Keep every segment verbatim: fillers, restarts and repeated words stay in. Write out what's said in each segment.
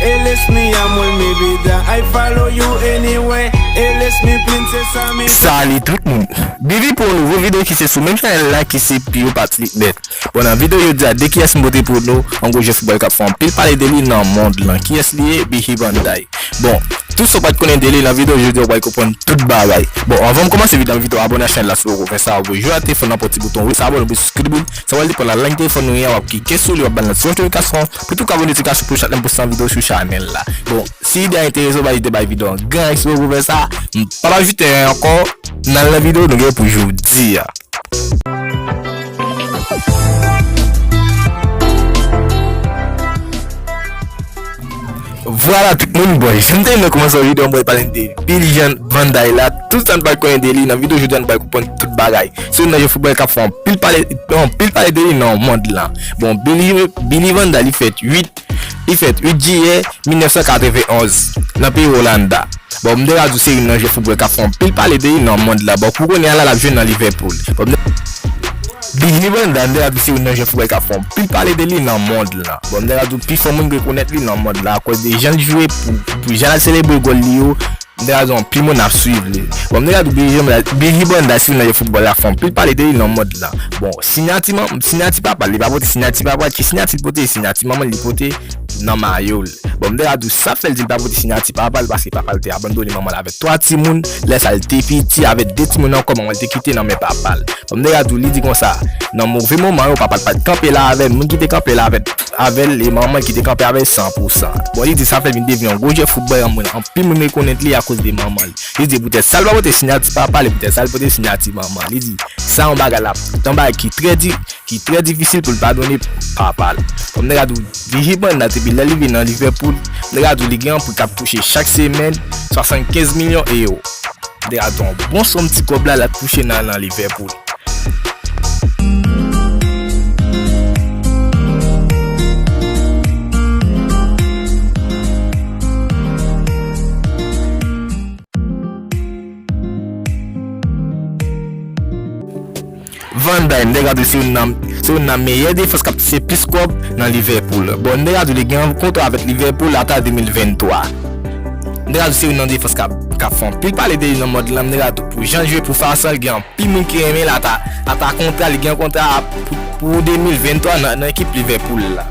Eles mi amor, mi vida, I follow you anywhere. Eles mi princesa, mi Salut tout moun. Byenveni pou yon nouvo videyo ki se sou menm chanèl la ki se Pio Patrick Net. Bon, nan videyo jodi a, de kiyès m pote pou nou, yon gwo jwè foutbòl k ap fè anpil pale de li nan mond lan. Kiyès li ye? Bihi Bhandai. Bon, tout sa w pa t konnen de li nan videyo jodi a, w pral konprann tout bagay. Bon, anvan m kòmanse videyo, m envite w abòne a chanèl la si w poko fè sa, ou bezwen jwe a telefòn nan pran ti bouton rouj sa, abòne, ou bezwen sou klik boul, sa w al depann nan lang telefòn nou ye a, w ap klike sou li, w ap ba l notifikasyon, pou tou ka voye notifikasyon pou chak lè m poste yon videyo sou chanèl la. Bon, si ide a enterese w, pa ezite bay videyo an gran like si w poko fè sa, m p ap ajoute anyen ankò nan videyo nou gen pou jodi a. Vwala tout moun, bon, jan m te di nan kòmansman videyo, mwen pale de Bihi Bhandai la. Tout sa n pa konnen de li, nan videyo jodi a n pral konprann tout bagay. Se youn nan jwè foutbòl k ap fè anpil pale, anpil pale de li nan mond lan. Bon, Bihi, Bihi Bhandai, li fèt uit, li fèt uit jiyè mil nèf san katrevenn onz, nan peyi Olanda. Bon, m te ka di w se youn nan jwè foutbòl k ap fè anpil pale de li nan mond la. Bon, pou kounye a la, l ap jwe nan Liverpool. Bon, m te Bihi Bhandai, m te ka di w se youn nan jwè foutbòl k ap fè anpil pale de li nan mond la. Bon, m te ka di w pifò moun rekonèt li nan mond la akoz de jan l jwe, pou, pou jan l ap selebre gòl li yo. M te ka di w anpil moun ap swiv li. Bon, m te ka di w Bihi Bhandai, Bihi Bhandai, se youn nan jwè foutbòl k ap fè anpil pale de li nan mond la. Bon, siyati man-, siyati papa l, li pa pote siyati papa l, ki siyati l pote? Siyati manman l li pote nan mayo l. Bon, m te ka di w sa fè l di l pa pote siyati papa l, paske papa l te abandone manman l avèk twa timoun, lè sa l te piti, avèk de timoun ankò, manman l te kite nan men papa l. Bon, m te ka di w, li di konsa, nan move moman yo, papa l pa t kanpe la avè l, moun ki te kanpe la avè, avè l, e manman l ki te kanpe avè l san pou san. Bon, li di sa fè l vin devni yon gwo jwè foutbòl, anpil moun rekonèt li akoz de manman l. Li di poutèt sa l pa pote siyati papa l, e poutèt sa l pote siyati manman l. Li di sa yon bagay la, yon bagay ki trè di, ki trè difisil pou l padone papa l. Kòm nèg la di w, Bihi Bhandai depi lè li vin nan Liverpool, nèg la di w li gen yon pri k ap touche chak semèn swasannkenz milyon ewo. Nèg la di w yon bon sòm ti kòb la l ap touche nan, nan Liverpool. Van Dijk, m te ka di w se youn nan, se youn nan meyè defans k ap touche plis kòb nan Liverpool. Bon, m te ka di w li gen yon kontra avèk Liverpool ata de mil venntwa. M te ka di w se youn nan defans k ap, k ap fè anpil pale de li nan mond lan. M te ka di w pou jan l jwe, pou fason l gen anpil moun ki renmen l ata, ata kontra, li gen yon kontra pou, pou de mil venntwa nan, nan ekip Liverpool la.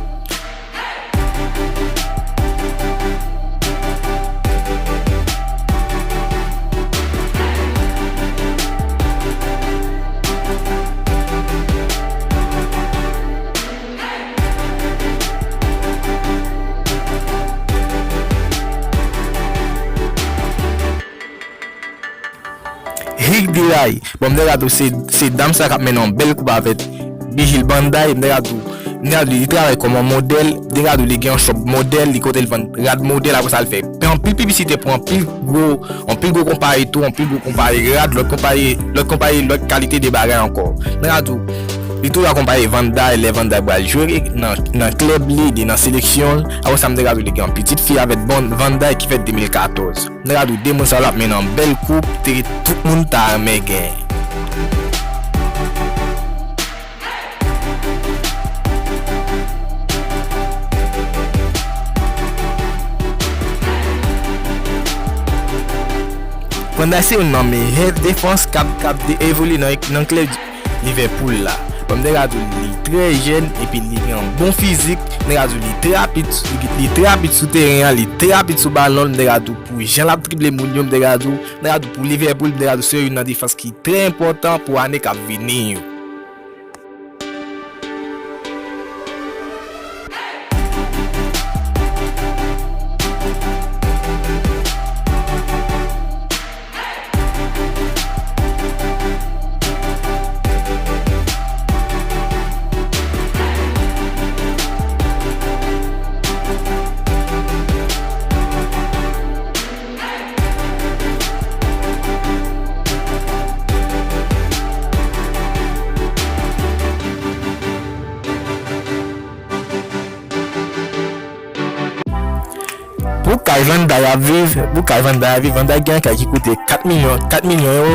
Hik Diray. Bon, m te ka di w se, se dam sa k ap mennen yon bèl koup avèk Bihil Bhandai. M te ka di w, m te ka di w li travay kòm yon modèl. M te ka di w li gen yon shop modèl, li kote l vann rad modèl. Apre sa, l fè anpil piblisite pou anpil gwo, anpil gwo konpayi tou, anpil gwo konpayi rad, lòt konpayi, lòt konpayi, lòt kalite de bagay ankò. M te ka di w, li toujou akonpaye Van Dijk, lè Van Dijk pral jwe nan, nan klèb li, li nan seleksyon l. Apre sa, m te ka di w li gen yon pitit fi avèk Van Dijk ki fèt de mil katòz. Nèg la di w de moun sa yo l ap mennen yon bèl koup, te tout moun ta renmen genyen. Van Dijk se youn nan meyè defans k ap, k ap de-, evolye nan, nan klèb Liverpool la. Bon, m te ka di w li trè jèn, epi li gen yon bon fizik. M te ka di w li trè rapid, li, li trè rapid sou teren an, li trè rapid sou balon. M te ka di w pou jan l ap drible moun yo, m te ka di w, m te ka di w pou Liverpool, m te ka di w se youn nan defans ki trè enpòtan pou ane k ap vini yo. Pou kay Van Dijk ap viv, pou kay Van Dijk ap viv, Van Dijk gen yon kay ki koute kat milyon, kat milyon ewo.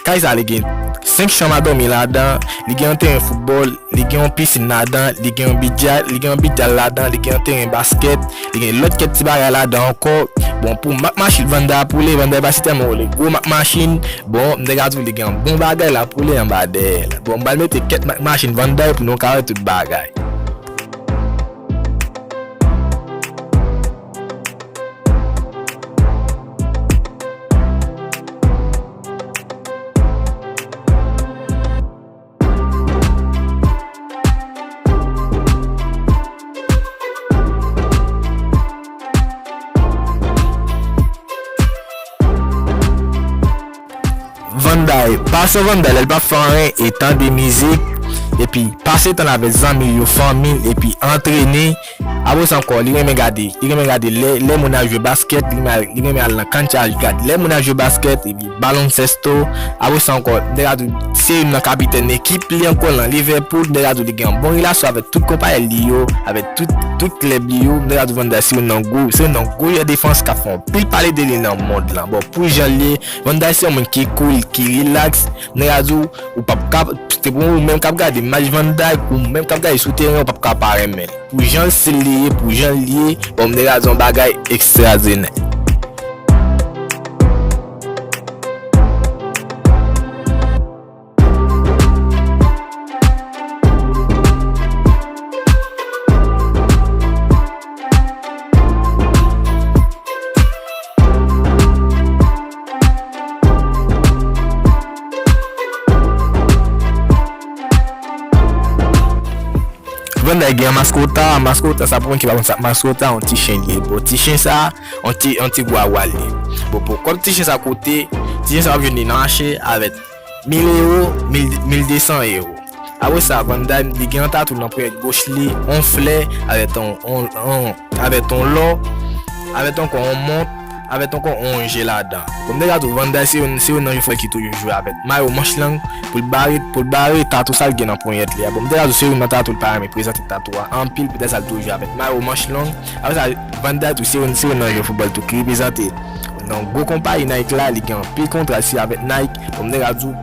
Kay sa li gen senk chanm a dòmi ladan, li gen yon teren foutbòl, li gen yon pisin ladan, li gen yon bidyal, li gen yon bidyal ladan, li gen yon teren baskèt, li gen lòt kèk ti bagay ladan ankò. Bon, pou mak machin Vanda pou li, Vanda pa si tèlman rele gwo mak machin. Bon, m te ka di w li gen yon bon bagay la pou li anba dèyè l. Bon, m pral mete kèk mak machin Vanda pou nou ka wè tout bagay. Vanday, pase Vanday, lè l pa fè anyen, e tande mizik, epi pase tan avèk zanmi yo, fanmi l, epi antrene. Apre sa ankò, li renmen gade, li renmen gade lè, lè moun ap jwe baskèt, li renmen al, li renmen al nan kancha gade lè moun ap jwe baskèt, epi balonsesto. Apre sa ankò, m te ka di w se youn nan kapitèn ekip li ankò nan Liverpool, m te ka di w li gen yon bon relasyon avèk tout konpayèl li yo, avèk tout, tout klèb li yo, m te ka di w Vanday se youn nan gwo, se youn nan gwo jwè defans k ap fè anpil pale de li nan mond lan. Bon, pou jan l ye, Vanday se yon moun ki cool, ki relax, m te ka di w, ou p ap ka, se pou ou menm k ap gade match Vanday, ou menm k ap gade sou teren, ou p ap ka pa renmen l. Pou jan l se li ye, pou jan l ye, bon, m te ka di yon bagay ekstraòdinè. Vanday gen yon maskota, maskota sa pou moun ki pa konn sa maskota, yon ti chen li ye. Bon, ti chen sa, yon ti, yon ti gwagwa li ye. Bon, pou kòb ti chen sa koute, ti chen sa w ap jwenn li nan mache avèk mil ewo, mil, mil de san ewo. Apre sa, Vanday li gen yon tatou nan ponyèt goch li, yon flè, avèk yon, yon, yon, avèk yon lò, avèk ankò yon mont, avèk ankò yon je ladan. Bon, m te ka di w Vanday se youn, se youn nan jwè ki toujou jwe avèk mayo manch lang pou l bare, pou l bare tatou sa l gen nan ponyèt li a. Bon, m te ka di w se youn nan tatou l pa renmen prezante tatou a anpil, poutèt sa l toujou jwe avèk mayo manch long. Apre sa, Vanday tou se youn, se youn nan jwè foutbòl tou ki reprezante nan gwo konpayi Nike la, li gen anpil kontra si avèk Nike. Bon, m te ka di w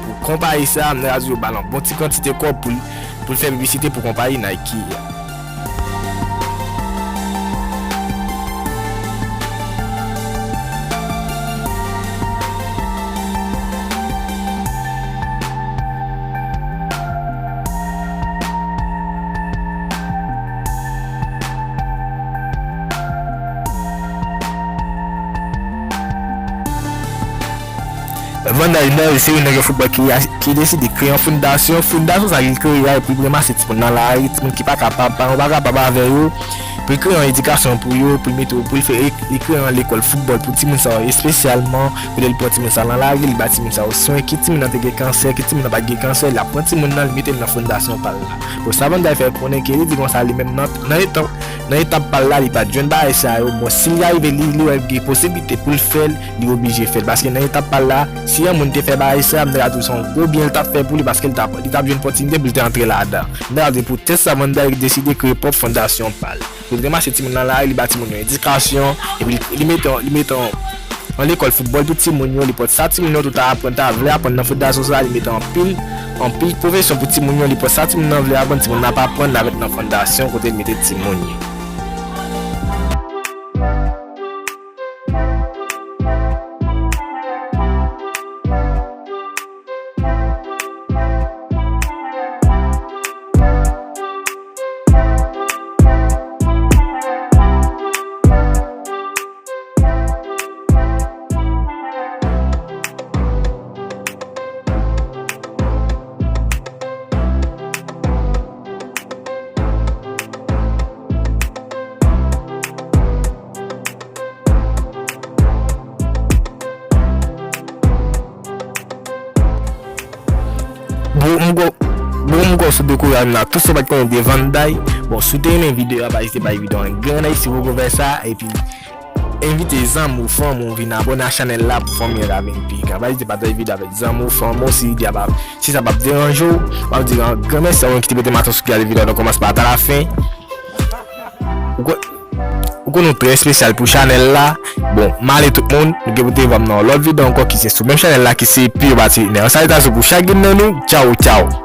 pou konpayi sa, m te ka di w yo ba l yon bon ti kantite kòb pou l, pou l fè piblisite pou konpayi Nike a. Vanday se youn nan jwè foutbòl ki, ki deside kreye yon fondasyon. Fondasyon sa li kreye a, epi li ranmase timoun nan lari, timoun ki pa kapab, paran yo pa kapab avè yo. Pou l kreye yon edikasyon pou yo, pou l mete yo, pou l fè, li kreye yon lekòl foutbòl pou timoun sa yo espesyalman. Kote l pran timoun sa nan lari, li ba timoun sa yo swen, kit timoun nan te gen kansè, kit timoun nan pa t gen kansè, l ap pran timoun nan, li mete l nan fondasyon pa l la. Bon, sa Vanday fè konnen ke li di konsa li menm nan, nan etap, nan etap pa l la, li pa t jwenn bagay sa yo. Bon, si li arive, li, li wè gen posiblite pou l fè l, li oblije fè l. Paske nan etap pa l la, si yon moun te fè bagay sa, m ta ka di w se yon gwo byen l t ap fè pou li, paske li t ap, li t ap jwenn opòtinite pou l te antre ladan. M ta ka di w poutèt sa Vanday deside kreye pwòp fondasyon pa l. Pou l ranmase timoun nan lari, li ba timoun yo edikasyon, epi li, li mete, li mete yon, yon lekòl foutbòl pou timoun yo, li pot sa timoun yo tou ta aprann, ta vle aprann nan fondasyon sa, li mete anpil, anpil pwofesyon pou timoun yo, li pot sa timoun nan vle aprann, timoun nan ap aprann avèk nan fondasyon kote l mete timoun yo. Bon, m kwè, bon, m kwè sou dekouraj m la, tout sa w pa t konnen de Vanday. Bon, si w te renmen videyo a, pa ezite bay videyo a yon grenn èy si w poko fè sa, epi envite zanmi w, fanmi w vin abòne a chanèl la pou fanmi an ka vin pi gran. Pa ezite pataje videyo avèk zanmi w, fanmi w, si videyo a pa, si sa p ap deranje w, m ap di yon grenn mèsi a ou menm ki te mete m atansyon ki gade videyo a nan kòmansman ata lafen. Ou kwè, ou Kou nou trè espesyal pou chanèl la. Bon, m ale tout moun, nou gen pou te vwa m nan yon lòt videyo ankò ki se sou menm chanèl la ki se Pure Battery Inner. Yon salitasion pou chak youn nan nou. Tchaw, tchaw.